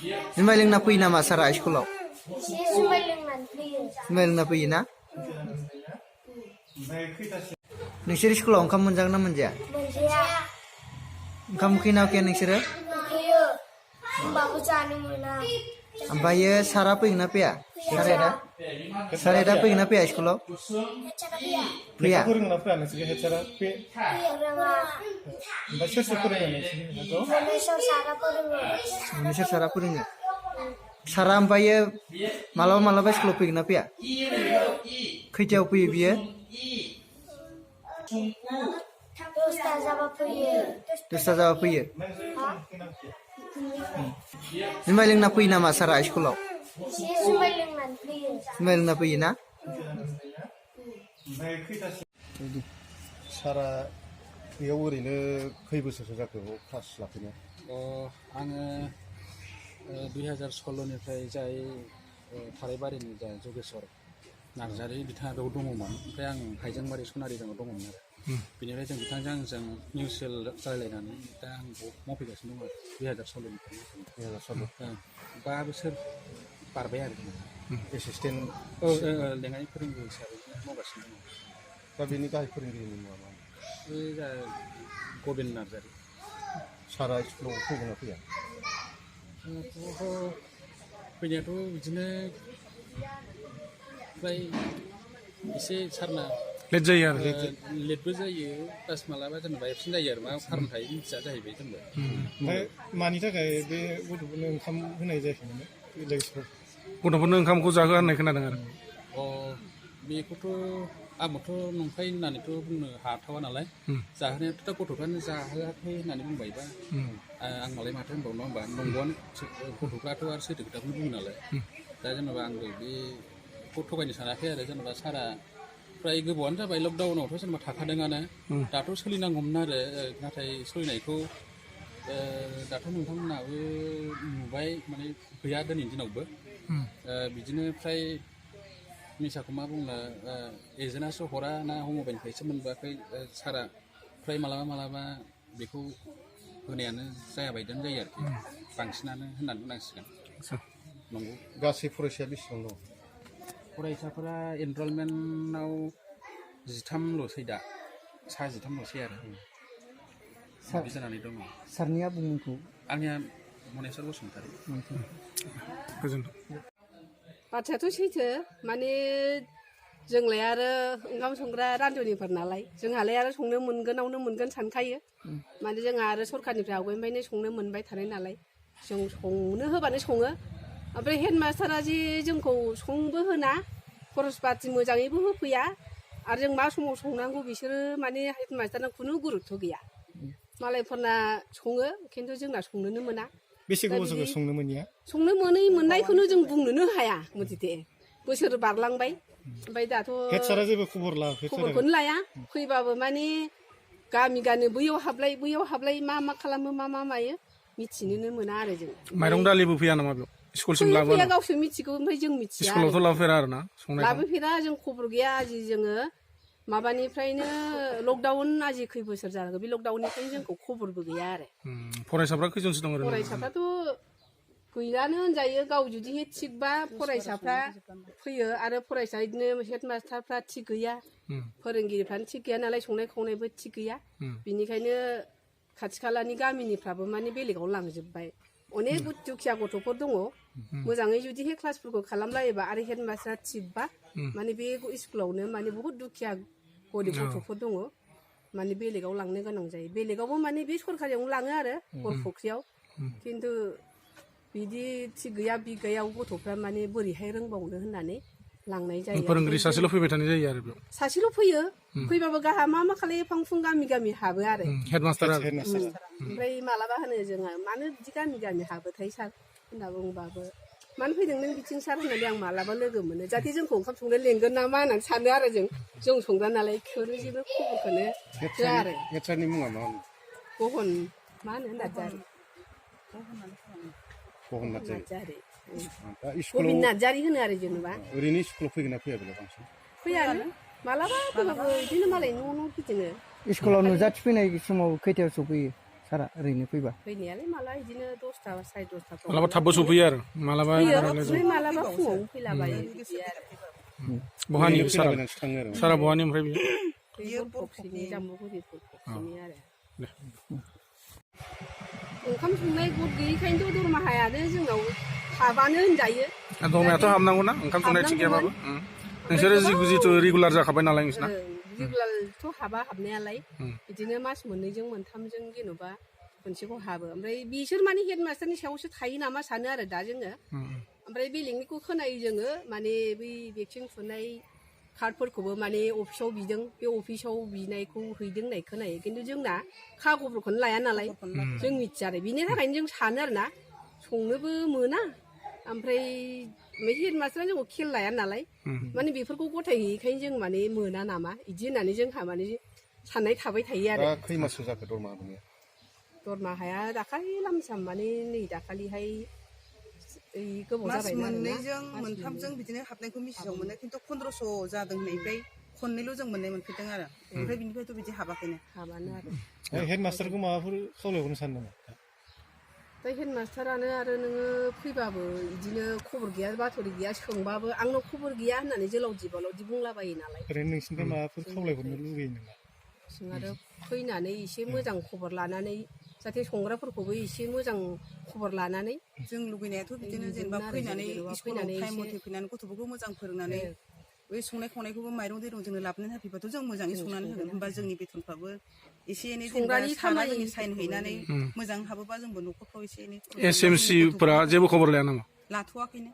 जुमाय लोंना फैयो नामा सारा स्कुलाव? जुमाय लोंनानै फैयो। जुमाय लोंना फैयो ना? नोंसोर स्कुलाव ओंखाम मोनजागोन ना मोनजाया? मोनजाया। ओंखाम उखैना उखैया नोंसोरो? उखैयो होमबाबो जानो मोना। ओमफ्रायो सारा फैगोन ना फैया? सारेदा फैगोन ना फैया स्कुलाव? फैया। फोरोंना फैया नोंसोरखौ हेडसारा रोङा। ओमफ्राय सोर सोर फोरोङो नोंसोरखौ? मनेस्वर सारा फोरोङो। नोंसोर सारा फोरोङो। सारा ओमफ्रायो मालाबा मालाबा स्कुलाव फैगोन ना फैया? खैथायाव फैयो बियो? 10ता जाबा फैयो। 10ता जाबा फैयो। जुमाय लोंना फैयो नामा सारा स्कुलाव? जुमाय लोंनानै फैयो। जुमाय लोंना फैयो ना? सारा बेयाव ओरैनो खै बोसोरसो जाखो क्लास लाफैनाया? आङो 2016निफ्राय जाय थाराइबारिनि जा जगेश्वर नार्जारि बिथाङा बेयाव दङमोन। ओमफ्राय आं हाइजेंबारि सनारिजों दङमोन आरो बेनिफ्राय जों बिथांजों आंजों मिउचुवेल रायलायनानै दा आं मावफैगासिनो दं आरो 2016निफ्राय 5 बोसोर बारबाय आरो एसिस्टेन्ट लेङाइ फोरोंगिरि हिसाबै मावगासिनो दङ। दा बेनि गाहाय फोरोंगिरिनि मुङा मा? बे जा गबिन नार्जारि। सारा स्कुलाव फैगोन ना फैया? फैनायाथ' बिदिनो फ्राय एसे सारना लेट जायो आरो लेटबो जायो प्लास मालाबा जेनेबा एबसेन्ट जायो आरो मा खारन थायो मिथिया जाहैबाय जोंबो। ओमफ्राय मानि थाखाय बे गथ'फोरनो ओंखाम होनाय जायाखै माने गथ'फोरनो ओंखामखौ जाहोआ होननाय खोनादों आरो बेखौथ' आंबोथ' नंखाय होननानैथ' बुंनो हाथावा नालाय जाहोनायाथ' दा गथ'फ्रानो जाहोआखै होननानै बुंबायबा आं मालाय माथो होनबावनो होमबा नंगौआनो गथ'फ्राथ' आरो सैथो खोथाखौनो बुङो नालाय दा जेनेबा आंबो बेखौ थगायनो सानाखै आरो जेनेबा सारा फ्राय गोबावानो जाबाय लकडाउनावथ' जेनेबा थाखादोंआनो दाथ' सोलिनांगौमोन आरो नाथाय सोलिनायखौ दाथ' नोंथांमोनाबो नुबाय माने गैया दिनैनि दिनावबो बिदिनो फ्राय मिसाखौ मा बुंनो एजेन्टआसो हरा ना हमअबाइलनिफ्रायसो मोनबोआखै सारा फ्राय मालाबा बेखौ होनायानो जायाबायदियानो जायो आरोखि बांसिनानो होननानै बुंनांसिगोन। नंगौ। गासै फरायसाया बेसेबां दं? फरायसाफोरा एनरलमेन्टआव 13ल'सै दा 13ल'सै आरो बिदि जानानै दङ। सारनिया बुंमुंखौ? आंनिया मनेस्वर बसुमतारि। गोजोन्थों। बाथ्रायाथ' सैथो माने जोंलाय आरो ओंखाम संग्रा रान्धनिफोर नालाय जोंहालाय आरो संनो मोनगोनावनो मोनगोन सानखायो माने जोंहा आरो सरखारनिफ्राय आवगायनिफ्रायनो संनो मोनबाय थानाय नालाय जों संनो होबानो सङो। ओमफ्राय हेडमास्टारा जे जोंखौ संबो होना खरस पाति मोजाङैबो होफैया आरो जों मा समाव संनांगौ बिसोरो माने हेडमास्टारना खुनु गुरुत्थ' गैया। मालायफोरना सङो खिन्थु जोंना संनोनो मोना। बेसे गोबाव जाबाय संनो मोनिया? संनो मोननायखौनो जों बुंनोनो हाया मथथे बोसोर बारलांबाय ओमफ्राय दाथ' हेडसारा जेबो खबरखौनो लाया फैबाबो माने गामि बैयाव हाबलाय मा खालामो मा मायो मिथिनोनो मोना आरो जों। माइरं दालिबो फैया नामा बेयाव स्कुलसिम लाबोआ? फैया गावसोर मिथिगौ ओमफ्राय जों मिथिया। स्कुलावथ' लाबोफेरा आरो ना लाबोफेरा जों खबर गैया आजि जोङो माबानिफ्रायनो लकडाउन आजि खै बोसोर जानांगौ बे लकडाउननिफ्रायनो जोंखौ खबरबो गैया आरो। फरायसाफ्रा खैजनसो दं ओरैनो? फरायसाफ्राथ' गैयानो होनजायो गाव जुदि थिगबा फरायसाफ्रा फैयो आरो फरायसा बिदिनो हेडमास्टारफ्रा थिग गैया फोरोंगिरिफ्रानो थिग गैया नालाय संनाय खावनायबो थिग गैया बिनिखायनो खाथि खालानि गामिनिफ्राबो माने बेलेगाव लांजोब्बाय। अनेक दुखिया गथ'फोर दङ मोजाङै जुदि क्लासफोरखौ खालामलायोबा आरो हेडमास्टारा थिगबा माने बे स्कुलावनो माने बुहुत दुखिया गरिब गथ'फोर दङ माने बेलेगाव लांनो गोनां जायो। बेलेगावबो माने बे सरकारियावनो लाङो आरो बरफुख्रियाव खिन्थु बिदि थिग गैया बिगायाव गथ'फ्रा माने बोरैहाय रोंबावनो होननानै लांनाय जायो। फोरोंगिरि सासेल' फैबाय थानाय जायो आरो बेयाव? सासेल' फैयो फैबाबो गाहा मा खालायो फांफुं गामि हाबो आरो हेडमास्टारा। ओमफ्राय मालाबा होनो जोङो मानो बिदि गामि हाबोथाय सार होनना बुंबाबो मानो फैदों नों बिथिं सार होननानै आं मालाबा लोगो मोनो जाहाथे जोंखौ ओंखाम संनो लेंगोन नामा होननानै सानो आरो जों संग्रा नालाय खिन्थु जेबो खबरखौनो होआ आरो। हेडसारनि मुङा मा? गहन मा होनो नार्जारि। गबिन नार्जारि होनो आरो जेनेबा। ओरैनो स्कुलाव फैगोन ना फैया बेलाय बांसिन? फैयानो मालाबा फैबाबो बिदिनो मालाय न' गिदिङो। स्कुलाव नुजाथिफैनाय समाव खैथायाव सफैयो? सारा ओरैनो फैबा फैनायालाय माला बिदिनो 10ता 10:30 मालाबा थाबबो सफैयो आरो मालाबा फैयो बारायलाय ओमफ्राय मालाबा फुङाव फैलाबायो बिदि आरो बहानि सारा खोनाबायनानैसो थाङो आरो सारा बहानि ओमफ्राय बियो बेयो बरफसिनि जाम्बुगुरि बरफसिनि आरो ओंखाम संनाय गद गैयिखायनोथ' दरमाहायानो जोंनाव हाबानो होनजायो दरमायाथ' हाबनांगौ ना ओंखाम संनाय थिग गैयाबाबो नोंसोरो जिथु रेगुलार जाखाबाय नालाय नोंसिना रेगुलारथ' हाबनायालाय बिदिनो मास मोननैजों मोनथामजों जेन'बा खनसेखौ हाबो ओमफ्राय बिसोर माने हेडमास्टारनि सायावसो थायो नामा सानो आरो दा जोङो ओमफ्राय बेलेगनिखौ खोनायो जोङो माने बै भेक्सिन थुनाय कार्डफोरखौबो माने अफिसाव बिदों बे अफिसाव बिनायखौ हैदों होननाय खोनायो खिन्थु जोंना खागरफोरखौनो लाया नालाय जों मिथिया आरो बिनि थाखायनो जों सानो आरो ना संनोबो मोना ओमफ्राय हेडमास्टारा जोंखौ खेल लाया नालाय माने बेफोरखौ गथायहैयैखायनो जों माने मोना नामा बिदि होननानै जोंहा माने साननाय थाबाय थायो आरो खै माससो जाखो दरमाहा मोननाया दरमाहाया दाखालि लामसाम माने नै दाखालिहाय गोबाव मास जाबाय मोननैजों मोनथामजों बिदिनो हाबनायखौ मिथियाव मोनो खिन्थु 1500 जादों होननायनिफ्राय खननैल' जों मोननाय मोनफेरदों आरो ओमफ्राय बिनिफ्रायथ' बिदि हाबाखैनो हाबानो आरो हेडमास्टारखौ माबाफोर खावलायहरनो सानदों नामा दा हेडमास्टारानो आरो नोङो फैबाबो बिदिनो खबर गैया बाथरि गैया सोंबाबो आंनाव खबर गैया होननानै जोलावदि बालावदि बुंलाबायो नालाय ओरैनो नोंसिनिफ्राय माबाफोर खावलायहरनो लुगैयो नामा जों आरो फैनानै एसे मोजां खबर लानानै जाहाथे संग्राफोरखौबो एसे मोजां खबर लानानै जों लुगैनायाथ' बिदिनो जेनेबा फैनानै स्कुलाव टाइम मथे फैनानै गथ'फोरखौ मोजां फोरोंनानै बै संनाय खावनायखौबो माइरं दैरं जोंनो लाबोनानै होफैबाथ' जों मोजाङै संनानै होगोन होमबा जोंनि बेथनफ्राबो एसे एनै जेनेबा साना जोंनि साइन हैनानै मोजां हाबोबा जोंबो न'खरफ्राव एसे एनै SMC फोरा जेबो खबर लाया नामा लाथ'वाखैनो